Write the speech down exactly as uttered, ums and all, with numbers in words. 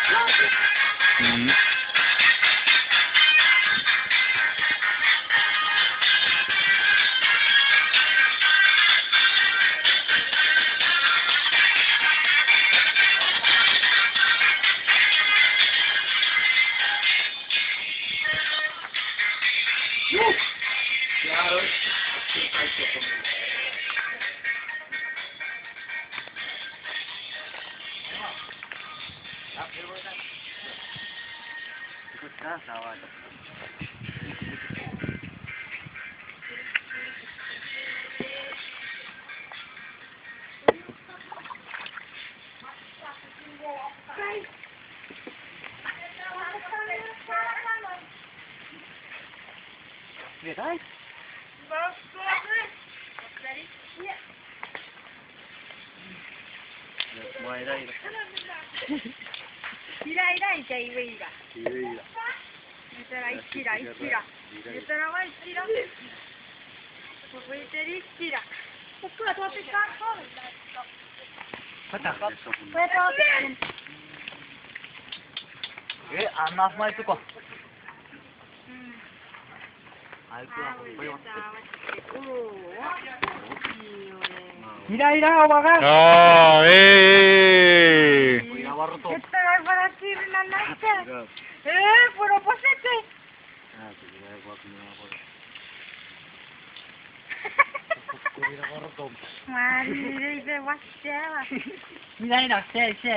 Mm. Ira, ira, ika iwe ira. Iwe ira. Ira, ira, ira. Ira, ira, ira. Pata. Pata. Eh, anaf mai tuko. Ira, ira, awaga. Ah, eh. Ira waroto. Etta ai para tiri na naita. Eh, puro posete. Mari, ira, ira, wasia. Ira, ira, se, se.